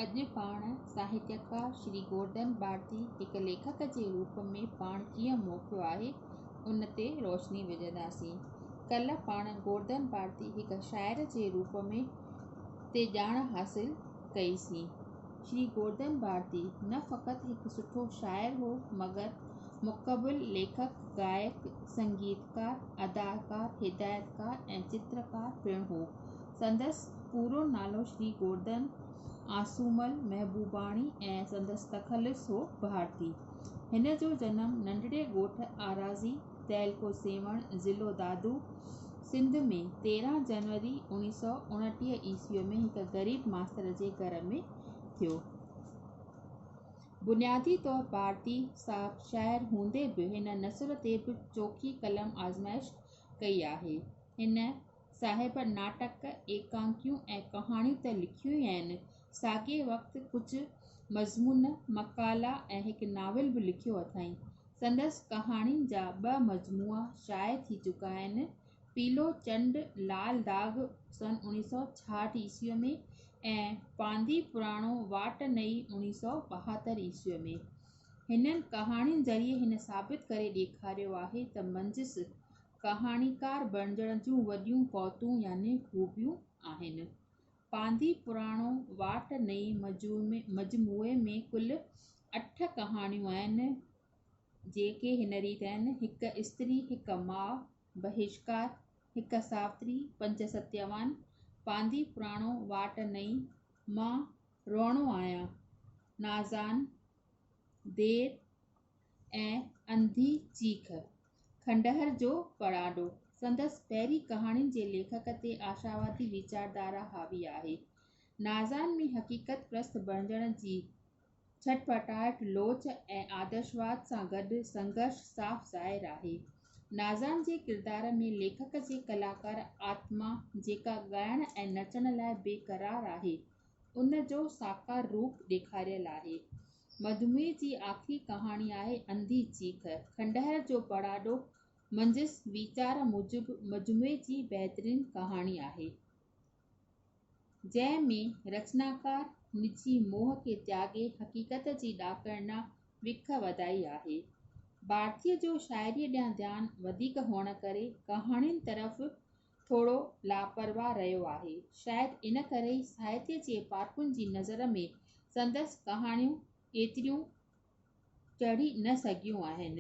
اڄ پاڻ ساهتيڪار شري گورڌن ڀارتي هڪ ليکڪ جي روپ ۾ پاڻ ڪيئن موکيو آهي، ان تي روشني وجهنداسين. ڪلهه پاڻ گورڌن ڀارتي هڪ شاعر جي روپ ۾ تي ڄاڻ حاصل ڪئي سين. شري گورڌن ڀارتي نه فقط هڪ سٺو شاعر هو، مگر مقبول ليکڪ، گائڪ، سنگيتڪار، اداڪار، هدايتڪار ۽ چترڪار پڻ هو. سندس پورو نالو شري گورڌن آسومل محبوباڻي ۽ سندس تخلص هو ڀارتي. هن جو جنم ننڍڙي ڳوٺ آراضي، تعلقو سيوهڻ، ضلعو دادو، سنڌ ۾ 13 جنوري 1929 عيسويء ۾ هڪ غريب ماستر جي گهر ۾ ٿيو. بنيادي طور ڀارتي صاحب شاعر هوندي به هن نثر تي به چوکي قلم آزمائش ڪئي آهي. هن صاحب ناٽڪ، ايڪانڪيون ۽ ڪهاڻيون ته لکيون ئي آهن، ساڳئي وقت ڪجهه مضمون، مقالا ۽ هڪ ناول به لکيو اٿائين. سندس ڪهاڻين جا ٻه مجموعا شايع ٿي چڪا آهن، پيلو چنڊ لال داغ سن 1966 عيسويء ۾ ۽ پانڌي پراڻو واٽ نئين 1972 عيسويء ۾. هنن ڪهاڻين ذريعي هن ثابت ڪري ڏيکاريو آهي ته منجهس ڪهاڻيڪار بڻجڻ جون وڏيون قوتون يعني خوبيون آهن. پانڌي پراڻو واٽ نئين مجموعي ۾ ڪل اٺ ڪهاڻيون آهن، جيڪي هن ريت آهن، هڪ استري، هڪ ماء، بهشڪار، هڪ ساوتري، پنج ستيوان، پانڌي پراڻو واٽ نئين، مان روئڻو آهيان، نازان، دير ۽ انڌي چيخ. کنڊهر جو پڙاڏو سندس پهرين ڪهاڻين جي ليکڪ تي آشاوادي ويچارڌارا حاوي آهي. نازان ۾ حقيقت پرست بڻجڻ جي ڇٽپٽاهٽ، لوچ ۽ آدرشواد سان گڏ سنگهرش صاف ظاهر آهي. نازان جي ڪردار ۾ ليکڪ جي ڪلاڪار آتما جيڪا ڳائڻ ۽ نچڻ لاء بي قرار آهي، ان جو ساڪار روپ ڏيکاريل آهي. مجموعي جي آخري ڪهاڻي آهي انڌي چيخ. کنڊهر جو پڙاڏو منجهس ويچار موجب مجموعي جي بهترين ڪهاڻي آهي. جنهن ۾ رچناڪار نجي موهه کي تياڳي حقيقت جي ڏاڪڻ ڏانهن وک وڌائي آهي. ڀارتيء جو شاعريء ڏانهن ڌيان وڌيڪ هئڻ ڪري ڪهاڻين طرف ٿورو لاپرواهه رهيو آهي. شايد ان ڪري ئي ساهتيه جي پارکن جي نظر ۾ سندس ڪهاڻيون ايتريون چڙهي نه سگهيون آهن.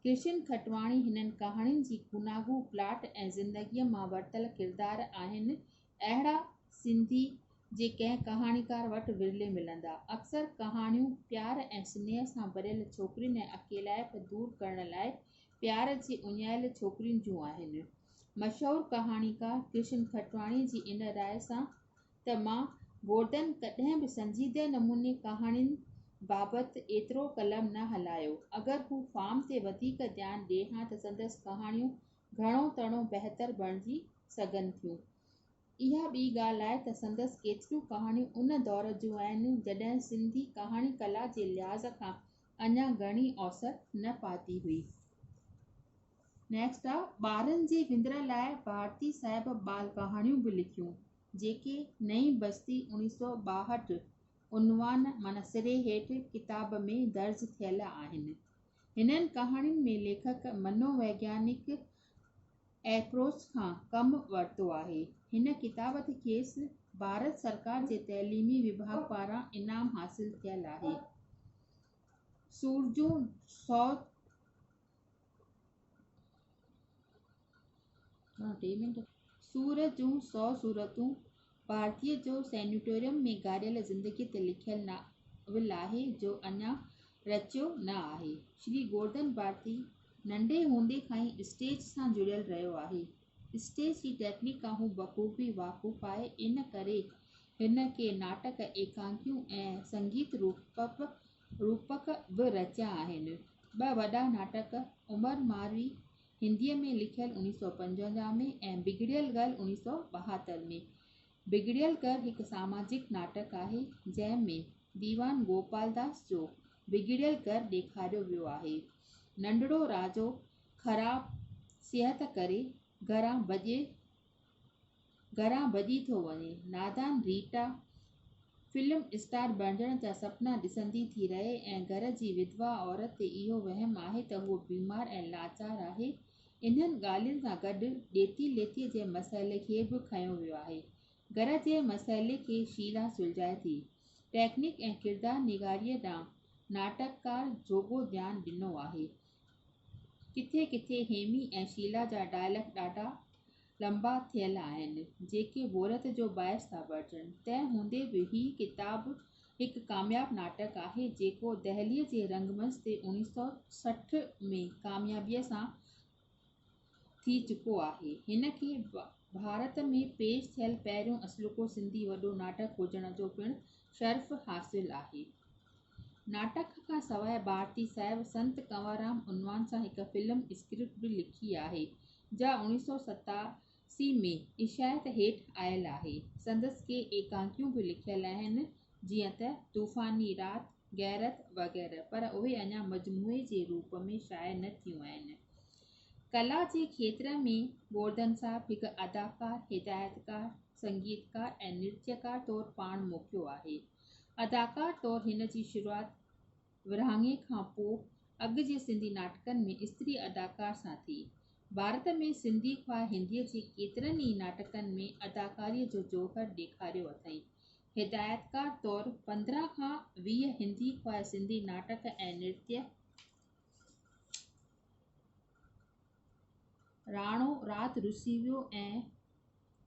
ڪرشن کٽواڻي هنن ڪهاڻين جي گوناگون پلاٽ ۽ زندگيء مان ورتل ڪردار آهن، اهڙا سنڌي جي ڪنهن ڪهاڻيڪار وٽ ورلي ملندا. اڪثر ڪهاڻيون پيار ۽ سنيهه سان ڀريل ڇوڪرين ۽ اڪيلائپ دور ڪرڻ لاء پيار جي اڃايل ڇوڪرين جون آهن. مشهور ڪهاڻيڪار ڪرشن کٽواڻي جي ان راء سان ته مان گورڌن ڪڏهن به سنجيده نموني ڪهاڻين بابت ايترو قلم نه هلايو. اگر هو فارم تي وڌيڪ ڌيان ڏئي ها ته سندس ڪهاڻيون گهڻو تڻو بهتر بڻجي سگهن ٿيون. اها ٻي ڳالهه آهي ته سندس ڪيتريون ڪهاڻيون ان دور جون آهن، جڏهن سنڌي ڪهاڻي ڪلا جي لحاظ کان اڃا گهڻي اوسر نه پاتي هئي. نيڪسٽ آ ٻارن جي وندر لاء ڀارتي صاحب ٻال ڪهاڻيون به لکيون، جيڪي نئين بستي 1962 عنوان معنيٰ سري هيٺ ڪتاب ۾ درج ٿيل آهن. هنن ڪهاڻين ۾ ليکڪ منو ويگيانڪ ايپروچ کان ڪم ورتو آهي. هن ڪتاب تي کيس ڀارت سرڪار جي تعليمي وڀاڳ پاران انعام حاصل ٿيل آهي. سورجون سو سور جون سو صورتون ڀارتيء جو سينيٽوريم ۾ گهاريل زندگيء تي لکيل ناول آهي، جو اڃا رچيو نه آهي. شري گورڌن ڀارتي ننڍي هوندي کان ئي اسٽيج سان جڙيل رهيو آهي. اسٽيج جي ٽيڪنيڪ کان هو بخوبي واقف آهي، ان ڪري هن ڪي ناٽڪ، ايڪانڪيون ۽ سنگيت روپڪ به رچيا آهن. ٻه وڏا ناٽڪ عمر ماروي هنديء ۾ لکيل 1955 ۾ ۽ بگڙيل گهر 1972 ۾. بگڙيل گهر هڪ ساماجڪ ناٽڪ آهي، جنهن ۾ ديوان گوپالداس جو بگڙيل گهر ڏيکاريو ويو آهي. ننڍڙو راجو خراب صحت ڪري گهران ڀڄي ٿو وڃي. نادان ريٽا فلم اسٽار بڻجڻ جا سپنا ڏسندي ٿي رهي ۽ گهر جي وڌوا عورت تي اهو وهم آهي ته هوء بيمار ۽ لاچار آهي. انهن ڳالهين سان گڏ ڏيتي ليتيء جي مسئلي کي به کنيو ويو آهي. گهر جي مسئلي کي شيلا سلجهائي ٿي. ٽيڪنڪ ۽ ڪردار نگاريء ڏانهن ناٽڪڪار جوڳو ڌيان ڏنو آهي. ڪٿي ڪٿي هيمي ۽ شيلا جا ڊائلاگ ڏاڍا لنبا ٿيل آهن، جيڪي بوريت جو باعث ٿا بڻجن. تنهن هوندي به هي ڪتاب هڪ ڪامياب ناٽڪ آهي، جيڪو دهليء جي رنگ منچ تي 1960 ۾ ڪاميابيء سان ٿي چڪو آهي. هن کي ڀارت ۾ پيش ٿيل پهريون اصلوڪو سنڌي وڏو ناٽڪ هجڻ جو پڻ شرف حاصل آهي. ناٽڪ کان سواء ڀارتي صاحب سنت ڪنور رام عنوان سان هڪ فلم اسڪرپٽ به لکي آهي، جا 1987 ۾ اشاعت هيٺ آيل آهي. سندس ڪي ايڪانڪيون به لکيل آهن، جيئن ته طوفاني رات، غيرت وغيره، پر اهي اڃا مجموعي جي روپ ۾ شايع نه ٿيون آهن. ڪلا جي کيتر ۾ گورڌن صاحب هڪ اداڪار، هدايتڪار، سنگيتڪار ۽ نرتيڪار طور پاڻ موکيو آهي. اداڪار طور هن جي شروعات ورهاڱي کان پوء اڳ جي سنڌي ناٽڪن ۾ استري اداڪار سان ٿي. ڀارت ۾ سنڌي خواهه هنديء جي ڪيترن ئي ناٽڪن ۾ اداڪاريء جو جوهر ڏيکاريو اٿائين. هدايتڪار طور 15 کان 20 هندي خواهه سنڌي ناٽڪ ۽ نرتيه، راڻو رات رسي ويو ۽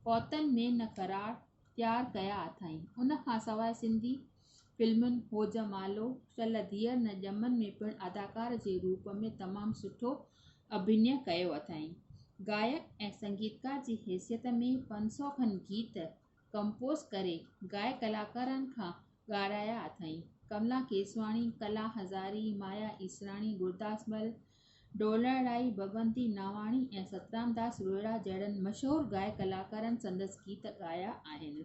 ڪوتن ۾ نه قرار تيار ڪيا اٿائين. ان کان سواء سنڌي فلمن هو جمالو، شل ڌيئر نه ڄمن ۾ پڻ اداڪار جي روپ ۾ تمام سٺو اڀنيه ڪيو اٿائين. گائڪ ۽ سنگيتڪار جي حيثيت ۾ 500 کن گيت ڪمپوز ڪري گائڪ ڪلاڪارن کان ڳارايا اٿائين. ڪملا ڪيسواڻي، ڪلا هزاري، مايا ايسراڻي، گرداس مل، ڍولڻ رائي، ڀڳونتي ناواڻي ۽ سترامداس روهيڙا جهڙن مشهور گائڪ ڪلاڪارن سندس گيت ڳايا آهن.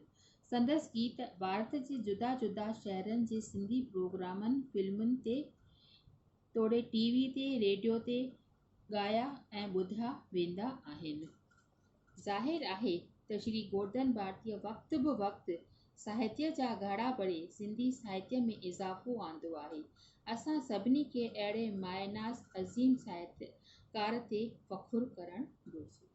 سندس گيت ڀارت جي جدا جدا شهرن جي سنڌي پروگرامن، فلمن تي توڙي ٽي وي تي، ريڊيو تي ڳايا ۽ ٻڌا ويندا آهن. ظاهر آهي ته شري گورڌن ڀارتيء وقت به وقت ساهتيه جا گهڙا ڀري سنڌي ساهتيه ۾ اضافو آندو آهي. اسان سڀني کي اهڙي مايه ناز عظيم ساهتڪار تي فخر ڪرڻ گهرجي.